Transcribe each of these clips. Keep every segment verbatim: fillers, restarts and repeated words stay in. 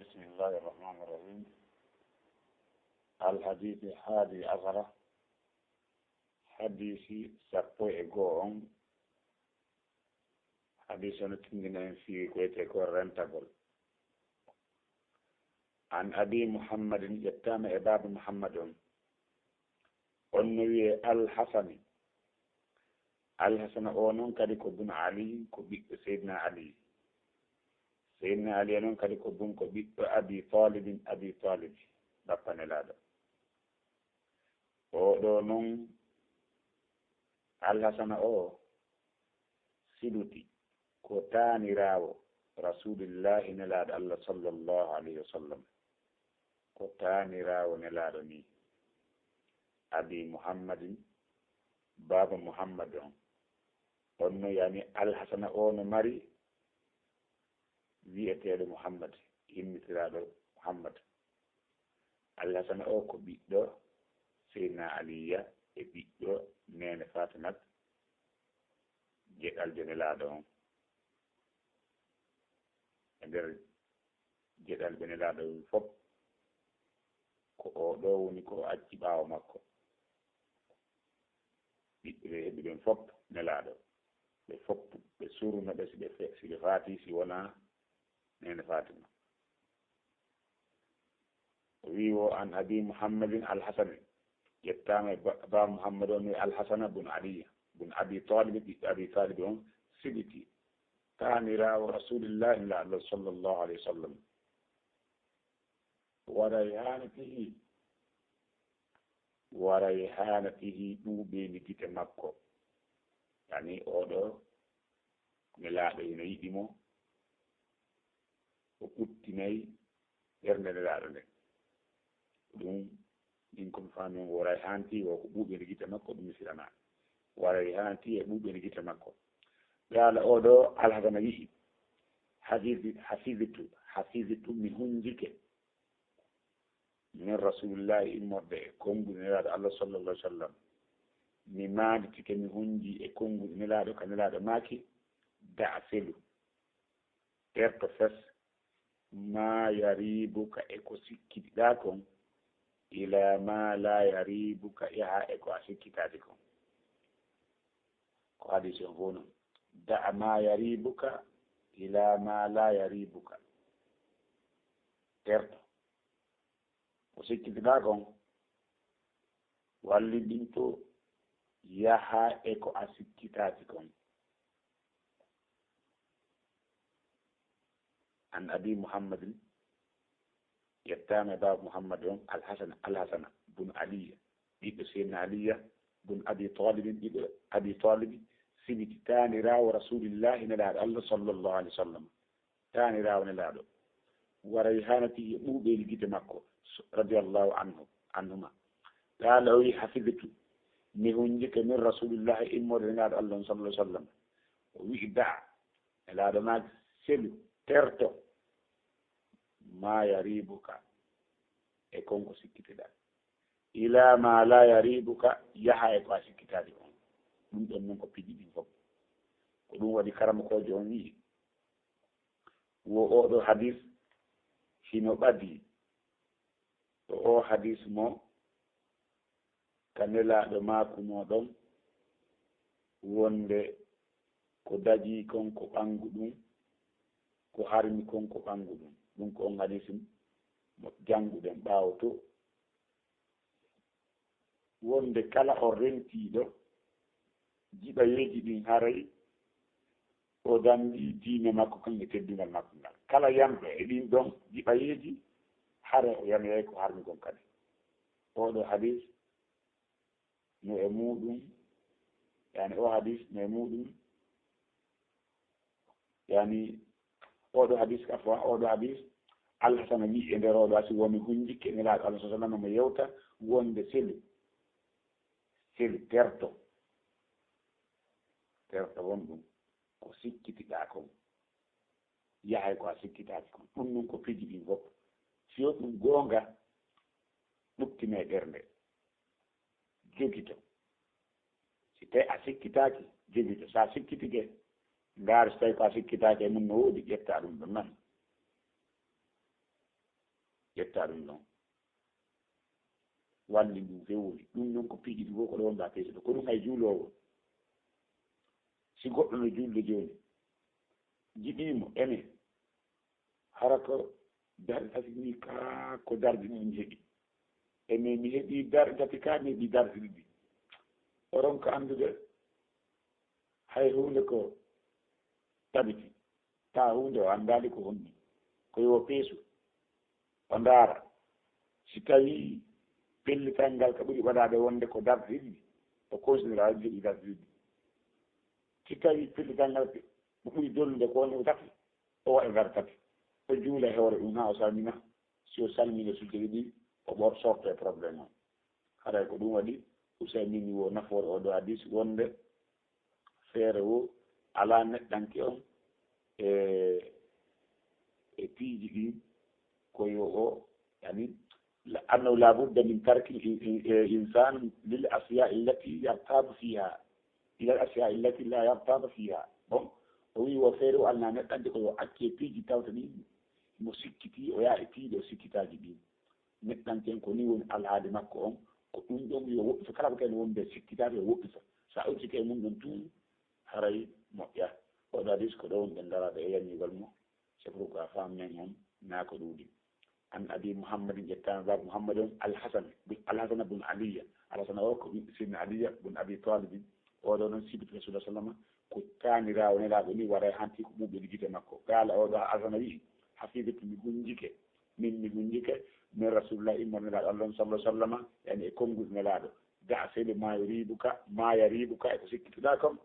بسم الله الرحمن الرحيم. الحديث الحادي عشر. Hadiisi sappo e go'o on. Hadiisi on tindina en fii ko wiyetee ko rentagol. An Abi Muhammadin, ƴettaama e Baaba Muhammad on. On no wiyee Al-Hasani. Al-Hasana o non kadi ko bun Ali, ko ɓiɗɗo Seydina Ali. Seydina Ali non kadi ko bun, ko ɓiɗɗo Abi Talibin, Abi Talibi, bappa Nelaaɗo. Oo ɗoo non, Al-Hasana o, siluti ko taaniraawo Rasuulullaahi, Nelaaɗo Allah, sallallahu alayhi wa sallam. Ko taaniraawo Nelaaɗo nii. Abi Muhammadin, baaba Muhammad on. On no, yani, Al-Hasana o no mari wi'eteeɗo Muhammad, innitiraaɗo Muhammad. Al-Hasana o ko ɓiɗɗo Seydina Aliya e ɓiɗɗo neene Fatimat, geɗaljo Nelaaɗo on. E nder geɗalɓe Nelaaɗo on fof, ko oo ɗoo woni ko o acci ɓaawo makko. Ɓiɓɓe ɓe heɓi ɓen fof Nelaaɗo. Ɓe fof, ɓe surno ɓe, si ɓe fe-, si ɓe faati, si wonaa neene Faatima. O wii wo, an Abi Muhammadin Al-Hasani, ƴettaama e ba-, Baaba Muhammad on, Al-Hasana bun Aliya, bun Abi Talib, ɓiɗɗo Abi Talib on, siɓiti, taaniraawo Rasuulullaahi, Nelaaɗo, sallallahu alayhi wa sallam. Wa rayhanatihi, wa rayhanatihi, ɓuuɓeendi gite makko. Yani, oo ɗoo Nelaaɗo ina yiɗi mo, o ɓuttinay ɓernde Nelaaɗo nden. Ɗum, min ko mi faami on, wa rayhanatihi, o ko ɓuuɓeendi gite makko, ɗum mi filanaa. Wa rayhanatihi, e ɓuuɓeendi gite makko. Ɓe haala oo ɗoo Al-Hasana wi'i, hafidi-, hafidtu, hafidtu, mi hunjike, min Rasuulullaahi, immorde e konnguɗi Nelaaɗo Allah, sallallahu alayhi wa sallam. Mi maanditike, mi hunji e konnguɗi Nelaaɗo, ka Nelaaɗo maaki, da'a, selu, terto, fes, maa yariibuka, e ko sikkitiɗaa kon, ilaa maa laa yariibuka, yaha e ko a sikkitaaki kon. Ko hadiisi on fof non. Da'a maa yariibuka ilaa maa laa yariibuka. Terto ko sikkitiɗaa kon, wallindinto, yaha e ko a sikkitaaki kon. An Abi Muhammadin, ƴettaama e baaba Muhammad on, Al-Hasana, Al-Hasana bun Aliya, ɓiɗɗo Seydina Aliya bun Abi Talibin, ɓiɗɗo Abi Talibi, siɓiti taaniraawo Rasuulullaahi, Nelaaɗo Allah, sallallahu alayhi wa sallam. Taaniraawo Nelaaɗo. Wa rayhanatihi, e ɓuuɓeendi gite makko, radiyallahu anhu, anhuma. Qaala, o wi'i, hafidtu, mi hunjike min Rasuulullaahi, immorde Nelaaɗo Allah on, sallallahu alayhi wa sallam. O wi'i, da'a, Nelaaɗo maaki, selu, terto, maa yariibuka, e kon ko sikkitiɗaa. Ilaa maa laa yariibuka, yaha e ko a sikkitaaki kon. Ɗum ɗon non ko piiji ɗin fof. Ko ɗum waɗi karamokoojo on wi'i, wo oo ɗoo hadiis hino ɓadii. Ko oo hadiis mo ka Nelaaɗo maakunoo ɗon, wonde ko dagii kon ko ɓanngu ɗum, ko harmi kon ko ɓanngu ɗum. Ɗum ko on hadiis mo jannguɗen ɓaawo to. Wonde kala on rentiiɗo jiɓayeeji ɗin, haray o danndii diina makko kan e teddungal makko ngal. Kala yanɗo e ɗin ɗon jiɓayeeji, haray o yanoyay ko harmi kon kadi. Oo ɗoo hadiis no e muuɗum, yani, oo hadiis no e muuɗum, yani, oo ɗoo hadiis, afwan, oo ɗoo hadiis, Al-Hasana wi'i e nder oo ɗoo hadiis, wo mi hunjike Nelaaɗo Allah, sallallahu alayhi wa sallam, mo yewta wonde selu, selu, terto, terto won ɗum ko sikkitiɗaa kon, yahay ko a sikkitaaki kon. Ɗum ɗum ko piiji ɗin fof. Si yo ɗum goonga, ɗuɓtinee ɓernde, jogito. Si tawi a sikkitaaki, jogito. So a sikkitike, ndaar so tawi ko a sikkitaaki e mum no woodi, ƴetta ɗum ɗon nan. ƴetta ɗum ɗon. Wallin ɗum fewori. Ɗum noon ko piiji ɗi fof ko ɗo wonda peesuɗo. Ko ɗum hay juuloowo. Si goɗɗo no juulde jooni, jiɗiimo, ene, hara ko darɗe tati ni kaa, ko darɗe ɗiɗi mi heɓi. Ene mi heɓi darɗe tati kaa, mi heɓi darɗe ɗiɗi. O ronka anndude hay huunde ko tabiti. Taa huunde o anndaali ko honɗum. Ko yo o peesu, o ndaara. Si tawii pellital ngal ka ɓuri waɗaade wonde ko darɗe ɗiɗi, o considéra o jogii darɗe ɗiɗi. Si tawii pellital ngal ko ɓuri dolnude ko wonde ko tati, o waɗa darɗe tati. O juula e hoore ɗum haa o salmina. Si o salmini sujjere ɗiɗi, o ɓor sorto e problème o. Haray ko ɗum waɗi Usaymin wo nafoore oo ɗoo hadis wonde feere wo alaa neɗɗanke on e, e piiji ɗin ko yo o, yani, la-, أنه لا بد من ترك ال-، ال-، ال-، الإنسان للأشياء التي يرتاب فيها، إلى الأشياء التي لا يرتاب فيها. Bon, o wii wo feere wo alaa neɗɗanke ko yo acce piiji tawta ɗin mo sikkiti, o yaha e piiji o sikkitaaji ɗin. Neɗɗanke en ko ni woni alhaali makko on, ko ɗum ɗon yo woɗɗito kala ko kadi wonde sikkitaade yo woɗɗito. So a uddike e mum ɗon tun, haray moƴƴa. Oɗo hadis ko ɗo woni ɓe ndaraaɓe e yanñugol mo. C'est pourquoi femme men on naa ko ɗuuɗi. An Abi Muhammadin, ƴettaama baaba Muhammad on, Alhasan, Alhasana bun Aliyya. Alhasana o ko ɓiɗɗo Sidna Aliyya bun Abi Talibin. Oɗo noon sibiti Rasulullah sallama ko taaniraawo Nelaaɗo ni waray hanti ko ɓuuɓe gite makko. Qaala oɗo Alhasana wi'i, hafidtu mi hunjike, min mi hunjike, min Rasulullah immorde Nelaaɗo Allah on sallallahu sallama, yani e konngol Nelaaɗo. Da' fi'lu ma yuribuka, ma yaribuka, e ko sikkituɗaa kon,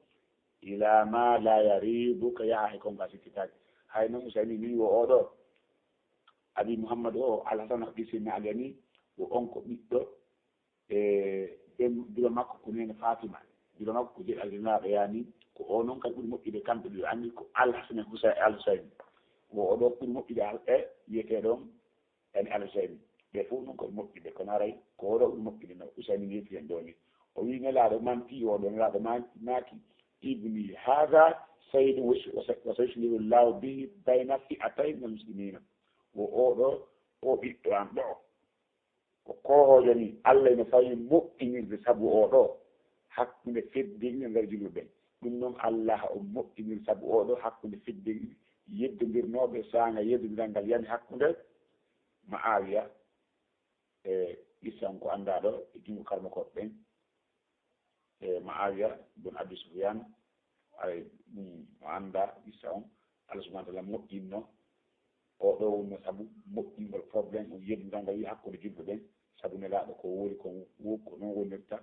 ila ma la yaribuka, yaha e kon ko a sikkitaaki. Hay noon Usaymin wi'i wo oɗo, Abi Muhammad o, Alhasana ɓii Sidna Ali ni, wo on ko ɓiɗɗo, e ben-, dula makko ko neene Fatima, dula makko ko jeɗal Nelaaɗo yani, ko o noon kadi ɓuri moƴƴude kamɓe ɗiɗo, anndi ko Alhasana e Husa-, Alhusayni. Wo oɗo ɓuri moƴƴude al-, e wiyeteeɗo on yani Alhusayni. Ɓe fof noon ko moƴƴude, kono haray ko oɗo ɓuri moƴƴude no Usayni yeeti hen ɗo ni. O wi'i Nelaaɗo manti, oɗo Nelaaɗo man-, maaki, ibni haadha sayyidun wa, wa, wa sayuslihu Allahu bihi bayna fi'atayni minal muslimina. Wo oɗo, o ɓiɗɗo an ɗo, ko koohoojo ni, Allah ina fawi moƴƴinirde sabu oo ɗoo hakkunde fedde ɗiɗi nder julɓe ɓen. Ɗum noon, Allah o moƴƴinir sabu oo ɗoo hakkunde fedde ɗiɗi yeddondirnooɓe, saanga yeddondiral ngal yani hakkunde Ma'aawiya e qissa on ko anndaa ɗo e junngo karmokooɓe ɓen. E Ma'aawiya bun Abi Sufyaan, ay, ɗum o anndaa qissa on. Allah subhaanahu wa ta'aala moƴƴinno, oo ɗoo wonno sabu moƴƴingol problème on, yeddingal ngal wi'i hakkunde julɓe ɓen, sabu Nelaaɗo ko woori kon, wo-, ko noon wonirta,